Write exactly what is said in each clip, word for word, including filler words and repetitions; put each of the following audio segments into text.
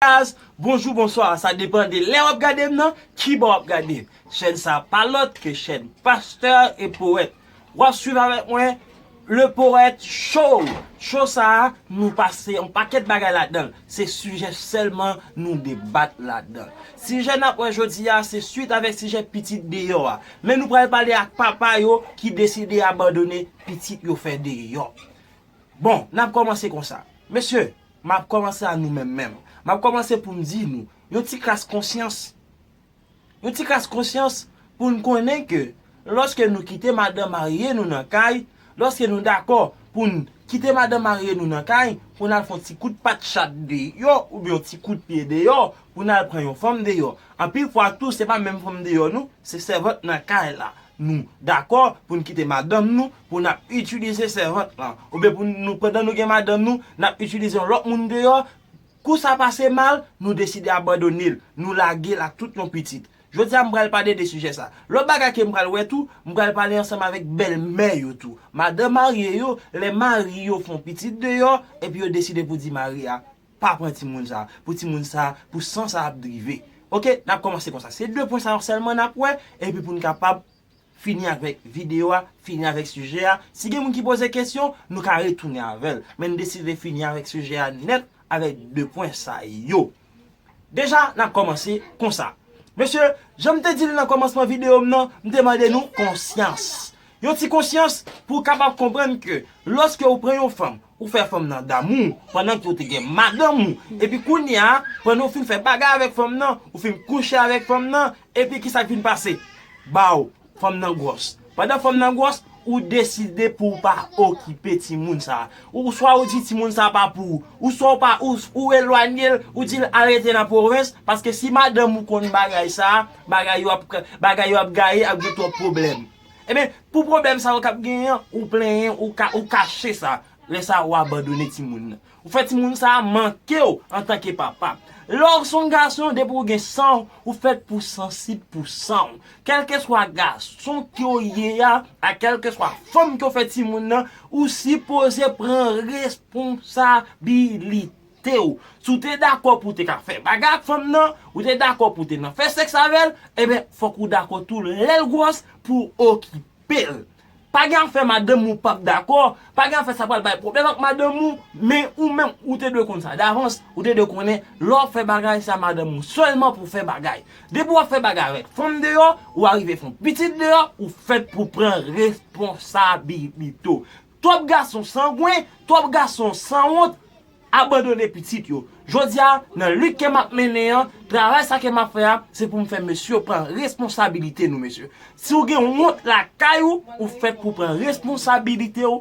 Guys, bonjou, bonswa, sa depann de lè w ap gade m nan, kibò w ap gade m. Chèn sa pa lòt ke chèn Pastè e Powèt. W ap swiv avèk mwen Le Powèt Show. Show sa a, nou pase yon pakèt bagay ladan l. Se sijè sèlman nou debat ladan l. Sijè n ap wè jodi a, se swit avèk sijè pitit deyò a. Men nou pral pale ak papa yo ki deside abandone pitit yo fè deyò. Bon, n ap kòmanse konsa. Mesye, m ap kòmanse a nou menm menm. M ap kòmanse pou m di nou, yon ti kras konsyans. Yon ti kras konsyans pou n konnen ke lòske nou kite madanm marye nou nan kay, lòske nou dakò pou n kite madanm marye nou nan kay, pou n al fè yon ti kout pat chat deyò, oubyen yon ti kout pye deyò, pou n al pran yon fanm deyò. Anpil fwa tou, se pa menm fanm deyò nou, se sèvant nan kay la. Nou dakò pou n kite madanm nou, pou n ap itilize sèvant lan. Oubyen pou nou, pandan nou gen madanm nou, n ap itilize yon lòt moun deyò. Kou sa pase mal, nou deside abandone l. Nou lage l ak tout yon pitit. Jodi a, m pral pale de sijè sa. Lòt bagay ke m pral wè tou, m pral pale ansanm avèk bèlmè yo tou. Madanm marye yo, lè mari yo fè yon pitit deyò, epi yo deside pou di mari a, pa pran timoun sa, pou timoun sa, pou san sa ap drive. Oke, n ap kòmanse konsa. Se de pwen sa yo sèlman n ap wè, epi pou n kapab fini avèk videyo a, fini avèk sijè a. Si gen moun ki poze kesyon, nou ka retounen avè l. Men n deside fini avèk sijè a nèt avèk de pwen sa yo. Deja, n ap kòmanse konsa. Mesye, jan m te di l nan kòmansman videyo m nan, m te mande nou konsyans. Yon ti konsyans pou w kapab konprann ke lòske ou pran yon fanm, ou fè fanm nan damou, pandan ke ou te gen madanm ou, epi kounye a, pandan ou fin fè bagay avèk fanm nan, ou fin kouche avèk fanm nan, epi kisa k vin pase? Baw, fanm nan gwòs. Pandan fanm nan gwòs, ou deside pou w pa okipe timoun sa. Ou swa ou di timoun sa pa pou ou, ou swa ou pa, ou, ou elwanye l, ou di l al rete nan pwovens, paske si madanm ou konn bagay sa, bagay yo ap, bagay yo ap gaye, ap gen twòp pwoblèm. Ebyen, pou pwoblèm sa yo k ap genyen, ou plenyen, ou ka, ou kache sa. Lè sa a, ou abandone timoun nan. Ou fè timoun sa a manke w antanke papa. Lè w se yon gason, depi w gen san w, ou fèt pou sansib pou san w. Kèlkeswa gason ke w ye a, ak kèlkeswa fanm ke w fè timoun nan, ou sipoze pran responsabilite w. Si w te dakò pou w te ka fè bagay ak fanm nan, ou te dakò pou w te nan fè sèks avè l, ebyen, fòk ou dakò tou lè l gwòs pou w okipe l. Pa gen afè madanm ou p ap dakò, pa gen afè sa pral bay pwoblèm ak madanm ou, men ou menm, ou te dwe konn sa davans, ou te dwe konnen lè w ap fè bagay, se a madanm ou sèlman pou w fè bagay. Depi w ap fè bagay avèk fanm deyò, ou arive fè yon pitit deyò, ou fèt pou pran responsabilite w. Twòp gason sangwen, twòp gason sanwont, abandone pitit yo. Jodi a, nan lit ke m ap mennen an, travay sa ke m ap fè a, se pou m fè mesye yo pran responsabilite nou, mesye. Si w gen wont lakay ou, ou fèt pou pran responsabilite w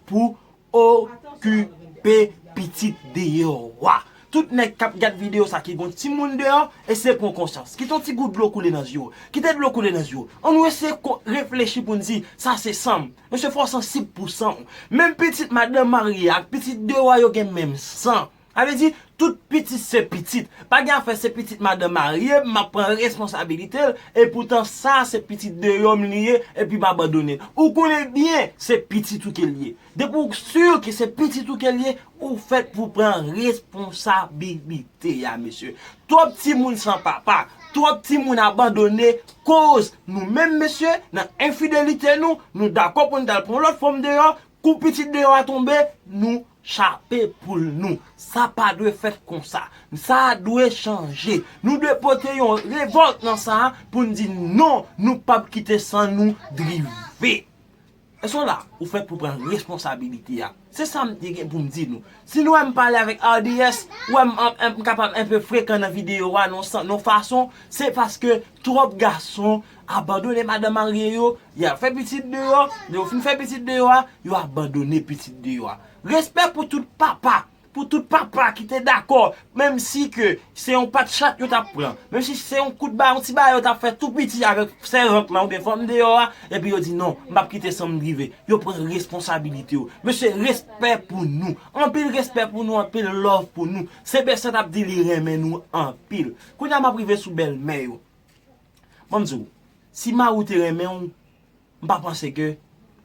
pou okipe pitit deyò a. Tout nèg k ap gad videyo sa ki gon timoun deyò, eseye pran konsyans. Kite yon ti gout dlo koule nan zye w. Kite dlo koule nan zye w. Ann nou eseye ko-, reflechi pou n di, sa se san m. Mesye, fò w sansib pou san w. Menm pitit madanm marye ak pitit deyò a yo gen menm san. Sa vle di, tout pitit se pitit. Pa gen afè se pitit madanm marye, m ap pran responsabilite l, epoutan sa se pitit deyò m li ye, epi m abandone l. Ou konnen byen, se pitit ou ke l ye. Depi w si ke se pitit ou ke l ye, ou fèt pou pran responsabilite a, mesye. Twòp timoun san papa, twòp timoun abandone, koz nou menm, mesye, nan enfidelite nou, nou dakò pou n t al pran lòt fanm deyò, kou pitit deyò a tonbe, nou chape poul nou. Sa pa dwe fèt konsa. Sa dwe chanje. Nou dwe pote yon revòlt nan sa a pou n di non, nou p ap kite san nou drive. Èske w la? Ou fèt pou pran responsabilite a. Se sa m te gen pou m di nou. Si nou wè m pale avèk R D S, ou wè m, m, m kapab enpe frekan nan videyo a, nan san, nan fason, se paske twòp gason abandone madanm marye yo, y al fè pitit deyò, lè yo fin fè pitit deyò a, yo abandone pitit deyò a. Respè pou tout papa, pou tout papa ki te dakò, menm si ke se yon pat chat yo t ap pran, menm si se yon kout ba, yon ti bagay yo t ap fè tou piti avèk sèvant lan oubyen fanm deyò a, epi yo di non, m p ap kite san m drive. Yo pran responsabilite yo. Mesye, respè pou nou. Anpil respè pou nou, anpil love pou nou. Senpè Sent ap di li renmen nou anpil. Kounye a m ap rive sou bèlmè yo. Ban m di w, si mari w te renmen w, m pa panse ke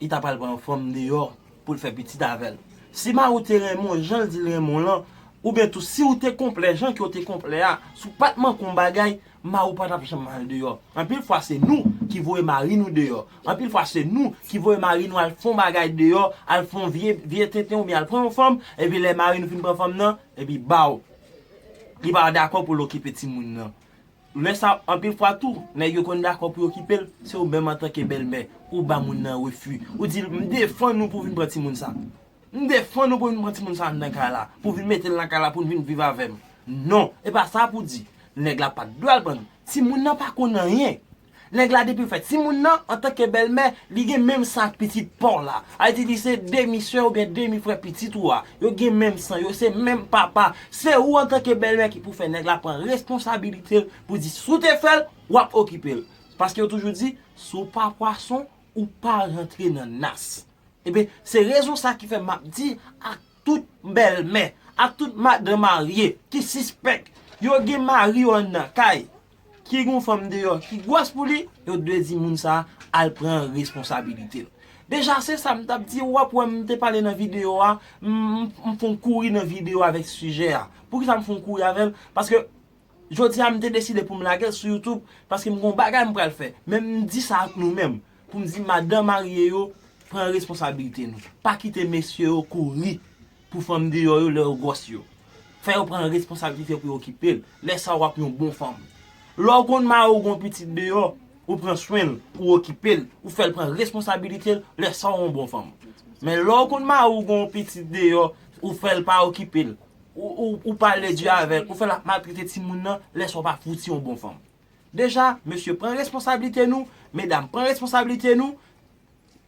li ta pral pran yon fanm deyò pou l fè pitit avè l. Si mari w te renmen w, jan l di l renmen w lan, Oubyen tou, si w te konplè jan ke w te konplè a, si w pa t manke yon bagay, mari w pa t ap janm al deyò. Anpil fwa, se nou ki voye mari nou deyò. Anpil fwa, se nou ki voye mari nou al fè yon bagay deyò, al fè yon vye, vye tenten oubyen al pran yon fanm, epi lè mari nou fin pran fanm nan, epi baw. Li pa dakò pou l okipe timoun nan. Lè sa, anpil fwa tou, nèg yo konn dakò pou yo okipe l, se ou menm antanke bèlmè, ou ba moun nan refi. Ou di l, "M defann ou pou vin pran timoun sa. M defann ou pou vin pran timoun sa anndan kay la, pou vin mete l nan kay la, pou n vin viv avè m." Non, e pa sa pou di. Nèg la pa t dwe al pran. Timoun nan pa konn anyen. Nèg la depi l fè timoun nan, antanke bèlmè, li gen menm san ak pitit pa w la. Sa vle di li se demi sè oubyen demi frè pitit ou a. Yo gen menm san, yo se menm papa. Se ou antanke bèlmè ki pou fè nèg la pran responsabilite l pou di si w te fè l, w ap okipe l. Paske yo toujou di, si w pa pwason, ou pa rantre nan nas. Ebyen, se rezon sa ki fè m ap di ak tout bèlmè, ak tout madanm marye ki sispèk yo gen mari yo anndan kay, ki gen yon fanm deyò ki gwòs pou li, yo dwe di moun sa a al pran responsabilite l. Deja, se sa m t ap di, w ap wè m te pale nan videyo a, m, m, m fè yon kouri nan videyo avèk sijè a. Poukisa m fè yon kouri avè l? Paske jodi a, m te deside pou m lage l sou YouTube, paske m gen yon bagay m pral fè. Men m di sa ak nou menm, pou m di madanm marye yo, pran responsabilite nou. Pa kite mesye yo kouri pou fanm deyò yo lè yo gwòs yo. Fè yo pran responsabilite pou yo okipe l. Lè sa a, w ap yon bon fanm. Lè w konn mari w gen yon pitit deyò, ou pran swen l, ou okipe l, ou fè l pran responsabilite l, lè sa a, w yon bon fanm. Men lè w konn mari w gen yon pitit deyò, ou fè l pa okipe l, ou, ou, ou pa ledye avè l, ou fè l ap maltrete timoun nan, lè sa a, w pa fouti yon bon fanm. Deja, mesye, pran responsablite nou, medam, pran responsablite nou,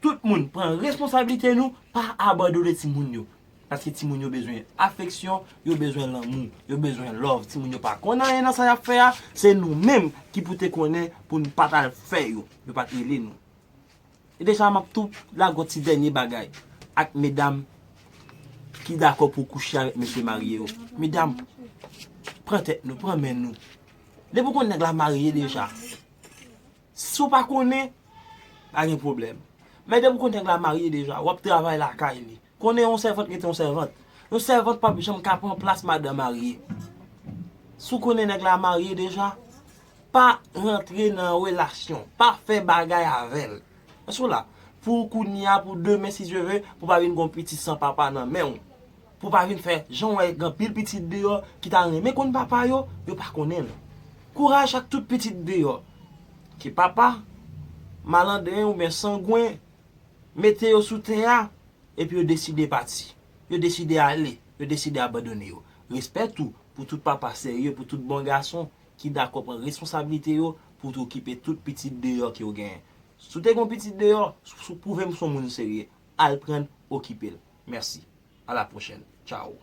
tout moun pran responsablite nou, pa abandone timoun yo. Paske timoun yo bezwen afeksyon, yo bezwen lanmou, yo bezwen love. Timoun yo pa konn anyen nan sa y ap fè a, se nou menm ki pou te konnen pou n pa t al fè yo, yo pa t rele nou. E deja, m ap tou lage yon ti dènye bagay ak medam ki dakò pou kouche avèk mesye marye yo. Medam, pran tèt nou, pran men nou. Depi w konn nèg la marye deja, si w pa konnen, pa gen pwoblèm. Men depi w konn nèg la marye deja, w ap travay lakay li. Konnen yon sèvant rete yon sèvant. Yon sèvant p ap janm ka pran plas madanm marye. Si w konnen nèg la marye deja, pa rantre nan relasyon, pa fè bagay avè l. Èske w la? Pou kounye a, pou demen, si Dye ve, pou pa vin gon pitit san papa nan men w. Pou pa vin fè jan w wè gen anpil pitit deyò ki ta renmen konn papa yo, yo pa konnen l. Kouraj ak tout pitit deyò. Ke papa, malandren oubyen sangwen, mete yo sou tè a, epi yo deside pati. Yo deside ale, yo deside abandone yo. Respè tou pou tout papa serye, pou tout bon gason ki dakò pran responsablite yo pou tou okipe tout pitit deyò ke yo genyen. Si w te gen yon pitit deyò, si w pwouve m se yon moun serye, al pran l, okipe l. Mèsi. A la pwochèn. Tchaw.